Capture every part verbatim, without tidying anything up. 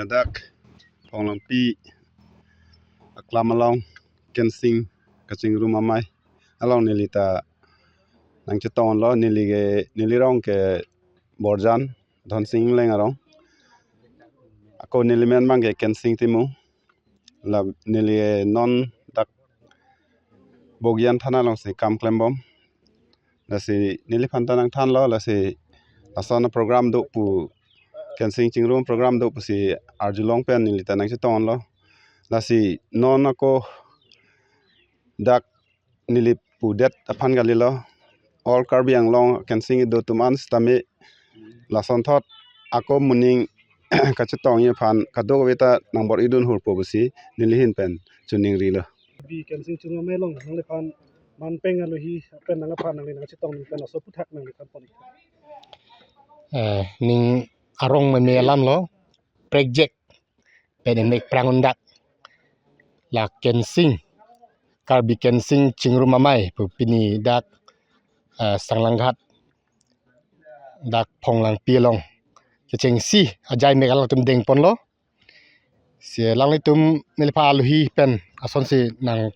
Dak Phonglangpi aklam along Kensing Kachingrum Amei along neli ta nangchetonglo. Neli ke, neli rong ke Borjan, Dhonsing Engleng arong. Ako neli men abang ke Kensing Timung. La neli non dak Bogijan thana alongsi kam klembom. Lasi neliphan ta nangthanlo, lasi lason program do pu, Kensing Chingrum program do pusi arjulong pen neli ta nangchetonglo. Lasi non ako dak neli pudet aphan kalilo. All Karbi Anglong Kensing kedo atum an sitame lasonthot ako moning kachetongji aphan kadokave ta nangbor-idun hurpo pusi neli ahin pen choningrilo. Bi Kensing Chingrum Amei along nangliphan manpeng alohi pen nangphan nangli nangchetong pen laso aphuthak nangli thanpon. Eh, ning arong meme alamlo, prekjek pen emek prang undak. La Kensing, Karbi Kensing Chingrum Amei pu pini dak, eh, Sanglanghat, dak Phonglangpi along kechengsi ajai mek alangtum dengponlo. Si alanglitum neliphan alohi pen asonsi nang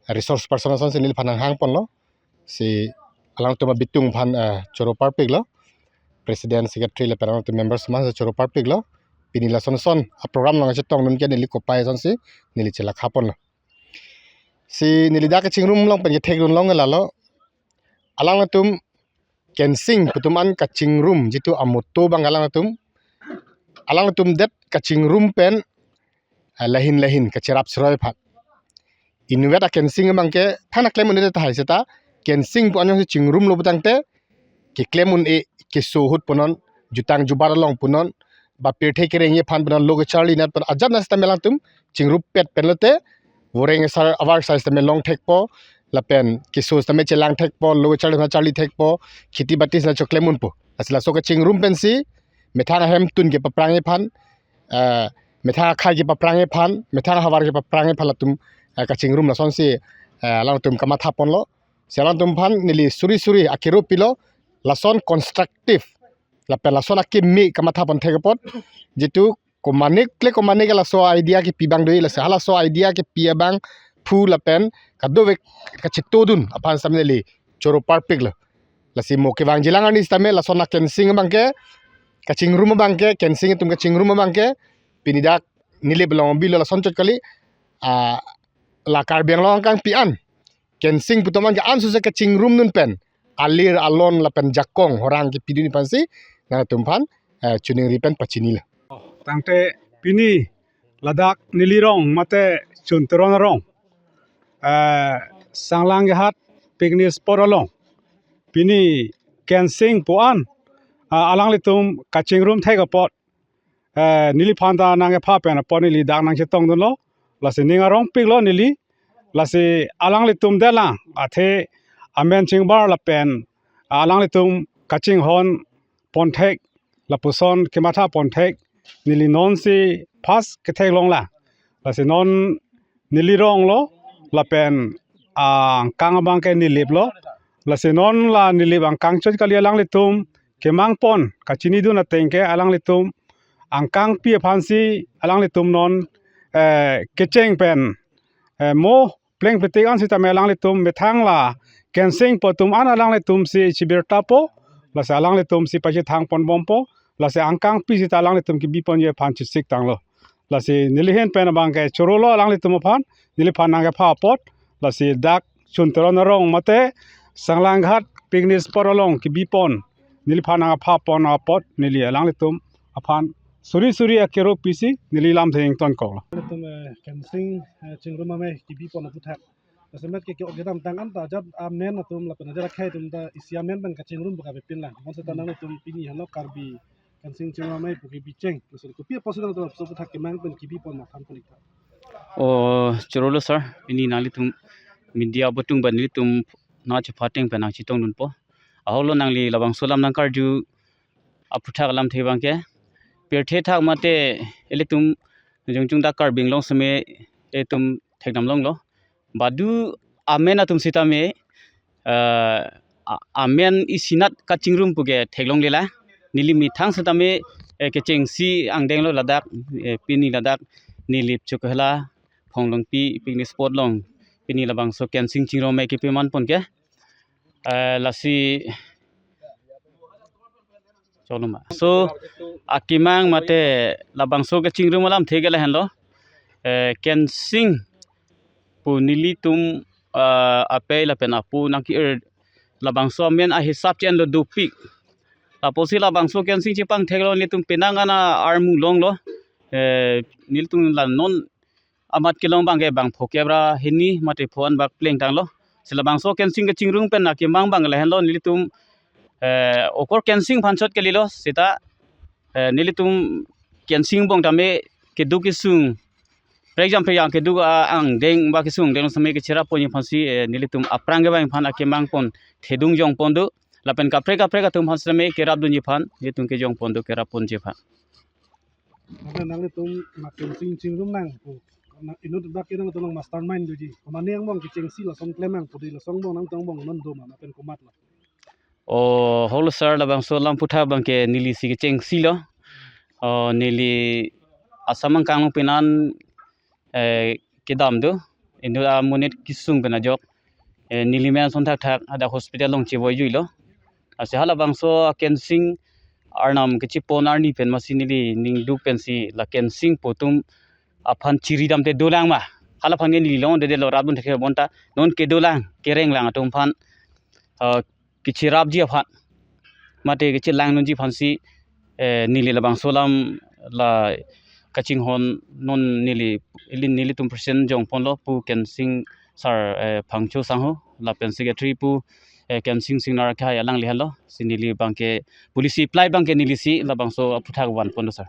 resource person asonsi neliphan nanghangponlo. Si alangtum abitung aphan, eh, choro parpiklo. President, secretary lapen alangtum members man si choro parpiklo. Pini lason son aprogram nangchetongdun ke neli kopai asonsi neli chelakhaponlo. Si neli dak kachingrum along pen kethekdun long lalo. Alangtum Kensing pu atum an kachingrum jitu amotto abang alangtum, alangtum det kachingrum pen, eh, lahin lahin kacherap cheroi aphan. Inutvet a-Kensing abang ke thang klem un-e tahai seta Kensing pu an jongsi chingrumlo putangte keklem un-e, keso ahut punon, jutang jubat along punon, ba pirthe kereng aphan punon, lo kecharli nat pun ajat na sitame alangtum chingrupet pen lote voreng asar avar asar sitame long thekpo, lapen keso sitame chelang thekpo, lo kecharli na charli thekpo, kheti bati sina choklem unpo. Lasi laso kachingrum pensi methang ahemtun kepaprangji aphan, eh, methang akhai kepaprangji aphan, methang ahavar kepaprangji aphan latum, eh, kachingrum lasonsi, eh, alangtum kamathaponlo. Si alangtum aphan neli suri suri akero pilo, lason constructive lapen lason akimi kamathapon thek apot, jitu komanik le komanik laso idea kepi abang do, lasi halaso idea kepi abangphu lapen kadokave kachetongdun aphan sitame neli choro parpiklo. Lasi mo kevangjilang arni sitame lason a-Kensing abang ke, kachingrum abang ke, Kensing atum kachingrum abang ke pini dak Nilip along bilo, lason chot kali, ah, la Karbi Anglong angkangpi an Kensing pu atum an ke ansose kachingrumdun pen alir alon lapen jakong horang kepidunji aphansi nangtum aphan, eh, choningri pen pachinilo. Tangte pini ladak neli rong mate Chun Teron arong, eh, Sanglanghat picnic spot along pini Kensing pu an, ah, alanglitum kachingrum thek apot, eh, neliphan ta nangkepha pen apot neli dak nangchetongdunlo. Lasi ning arongpiklo neli. Lasi alanglitum detlang athe amen chingbar lapen alanglitum kachinghon pon thek, lapuson kematha pon thek neli nonsi first ketheklonglang. Lasi non neli ronglo lapen angkang abang ke Nilip lo. Lasi non la Nilip angkang chot kali, alanglitum kemangpon kachinidun ateng ke alanglitum angkangpi aphansi alanglitum non, eh, kecheng pen, eh, mo plengpetik an sitame alanglitum methang la Kensing pu atum an alanglitumsi chibirtapo, lasi alanglitumsi pachethang ponbompo, lasi angkangpi sita alanglitum kebiponji aphan chesik tanglo. Lasi neli ahin pen abang ke chorolo alanglitum aphan, neliphan nangkepha apot, lasi dak Chun Teron arong mate Sanglanghat picnic spot along kebipon, neliphan nangkepha pon apot neli alanglitum aphan suri suri akero pisi neli lamthe ingtonkoklo. Alanglitum, eh, Kensing, eh, Chingrum Amei kebipon aphuthak. Laso amat ke ke-ok kedamtang anta ajat amen atum lapen ajat akhai atum ta isi amen pen kachingrum baka bepin lang. Bonseta nangtum pini halo Karbi Kensing Chingrum Amei pu kebicheng. Laso kopi apotsi nangtum laso aphuthak kemang pen kebipon ma thanpon ik tha. O, chorolo sir, pini nanglitum media abutung pen nelitum nangchepha ateng pen nangchetongdunpo. Ahoklo nangli labangso alam nangkarju aphuthak alamthe abang ke. Pirthe thak mate ilitum jongjong dak Karbi Anglong seme ilitum thekdam longlo. Badu amen atum sitame, eh, a-, amen isinat kachingrum pu ke theklongle la. Neli methang sitame, eh, kechengsi angdeng lo ladak, eh, pini ladak Nilip Chukhala Phonglongpi picnic spot along pini labangso kensing chingrum me kepi man pon ke, eh, lasi choloma. So akemang mate labangso kechingrum alamthe ke lahenlo, eh, kensing pu nelitum, ah, apei lapen apo nangke-er labangso amen ahisap chen lo dopik. Lapusi labangso kensing chepangthek lo nelitum penang ana armu longlo. Eh, nelitum la non amat kelong abangke bang phokep ra hini mate pho-an bak plengtanglo. Si labangso kensing kechingrum pen akemang abang lahenlo nelitum, eh, okor kensing aphan chot kalilo seta, eh, nelitum kensing angbong tame keduk kesung prekjam prekjam keduk, ah, angdeng ba kesung angdeng seme kecherap ponji aphansi, eh, nelitum aphrang kevang aphan akemang pon thedung jong pon do. Lapen kaprek kaprek atum aphan seme kerap dunji aphan nelitum kejong pon do, kerap ponji aphan. Lapen nanglitum la kensing chingrum nang pu, na inut dak ke nangtum mastermind doji. Komat angbong kechengsi lason klem nang pu dei, lason angbong nangtum angbong non do ma, lapen komatlo? O, holo sir, labangso alam aphuthak abangke nelisi kechengsi lo. O, neli Assam angkang along penan, eh, kedam do. Inut amonit kesung pen ajok, eh, neli men ason thakthak hadak hospital along chevoi juilo. Lasi halabangso akensing arnam kechepon arni pen masi neli ningduk pensi la kensing pu atum aphan chiri damte dolang ma, halaphan ke neli longdedetlo, rap dunthekthelo bonta non kedolang kerenglang atum aphan, eh, kecherapji aphan mate kechelang dunji aphansi, eh, neli labangso alam la kachinghon non neli, ili nelitum president jong ponlo Pu Kensing sir, eh, Phangcho sangho, lapen secretary Pu, eh, Kensing Singnar akhai alangli henlo. Si neli abangke policy apply abangke nelisi labangso aphuthak van ponlo sir.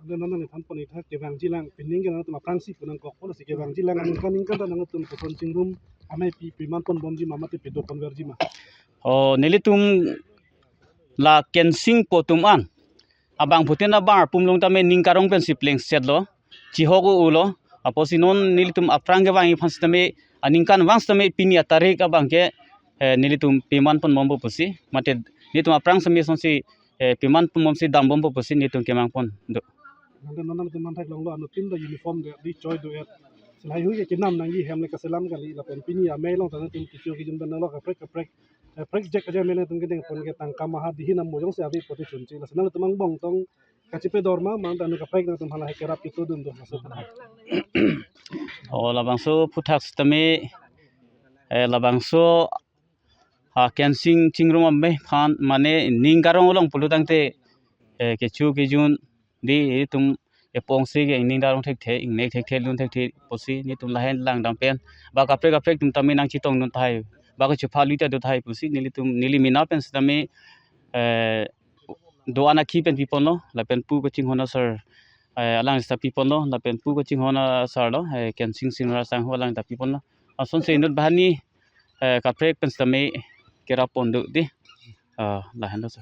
Ante non nangli than pon ithak kevangji lang, pining ke nangtum aphrangsi pu nangkok pon, si kevangji lang aningkan ningkan ta nangtum koson chingrum amei pi, pi man pon bomji ma mate pido pon verji ma? O, nelitum la kensing pu atum an abangphutin abang arpum along tame ning karong pensi plengsetlo, chihok o-o lo. Apotsi non nelitum aphrang kevangji aphan sitame aningkan vang sitame pini atarik abangke, eh, nelitum pi man pon bompo pusi mate nelitum aphrang sitame sonsi, eh, pi man pon bomsi dam bompo pusi nelitum kemang pon do. Nangke non nangtum mantha longlo, anuttin ta uniform do, di choi do-et. Si lahai hui ke kenam nangji, hem le kaselam kali, lapen pini amei along ta nangtum kecho kejun pen lo kaprek kaprek, eh, prek jek aja amei nangtum kedeng pon ke tangka maha dihin amo jongsi ave pote chunche. Lasi nangtum angbong tong kachepedor ma, mangta anu kaprek nangtum halahai kerap ketu dun do, laso kan. O, labangso aphuthak sitame, eh, labangso, ah, kensing chingrum amei aphan mane ning karong along pulo tangte, eh, kecho kejun di itum epongsi ke ingning darong thekthe, ingnek thekthe, lun thekthe pusi nelitum lahai lang dam pen ba kaprek kaprek atum tame nangchetong dun tahai, ba kachepha lui ta do tahai pusi nelitum, neli mena pen sitame, eh, do-an akhi pen pi ponlo, lapen pu kachinghon asar, eh, alang sita pi ponlo, lapen pu kachinghon asar lo, eh, Kensing Singnar sangho alang ta pi ponlo. Asonsi inut banghini, eh, kaprek pen sitame kerap pon do di. Ah, lahenlo sir.